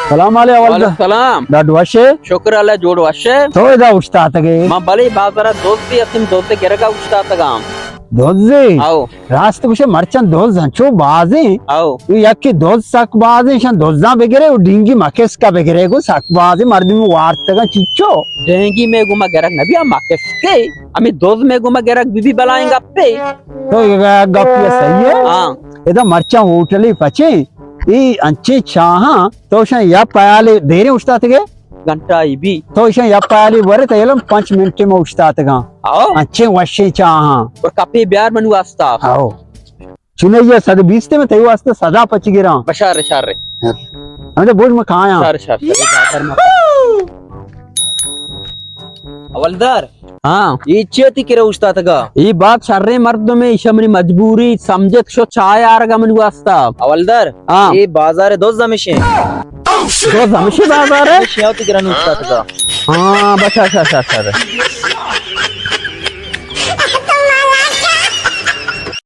سلام علیکم، اول وعلیکم السلام۔ ڈاڈ وشے؟ شکر اللہ، جوڑ وشے۔ تو ادا اوشتاتگے؟ من بلے بازار دزے اتم، دز گرگا اوشتاتگاں۔ دزے؟ آؤ۔ راست گوشے، مرچاں دز انچو بازیں۔ آؤ۔ یکی دز سک بازیں، شان دزاں بگرے و ڈینگی مکسکا بگرے، گو سک بازیں، مردم وارتگاں چچو۔ ڈینگی میں گو ما گرگ نبی، ہم مکسکے۔ ہمیں دز میں گو ما گرگ بی بی بلائیں گپے۔ تو یہ گپ یہ صحیح ہے؟ ہاں۔ ادا مرچاں ہوٹلی پچیں، ای انچیں چاہاں، تو شان یا پیالے دیریں اوشتاتگے؟ گھنٹہ ای بی۔ تو ایشاں یک پیالی ورے، تو علم پنچ منٹے ما اوشتاتگاں۔ آؤ۔ انچیں وشیں چاہاں۔ اور کپے بیار من واسطہ۔ آؤ۔ چنے یہ صد بیست میں تئی واسطہ صدا پچ گراں۔ بشار، شار۔ ہمیں تو بوجھ میں کھایاں۔ شار، شار، شار۔ حوالدار۔ ہاں۔ اے چے تی کرا اوشتاتگا؟ اے بات شریں مردمے، ایشا منی مجبوری سمجھت، شو چائے آرگا منی واسطہ۔ حوالدار، ہاں۔ اے بازار دز ہمیشیں۔ دز ہمیشیں بازار ہے؟ ہمیشیں، او تی کرا اوشتاتگا۔ ہاں، بس، اچھا، اچھا، اچھا، اچھا۔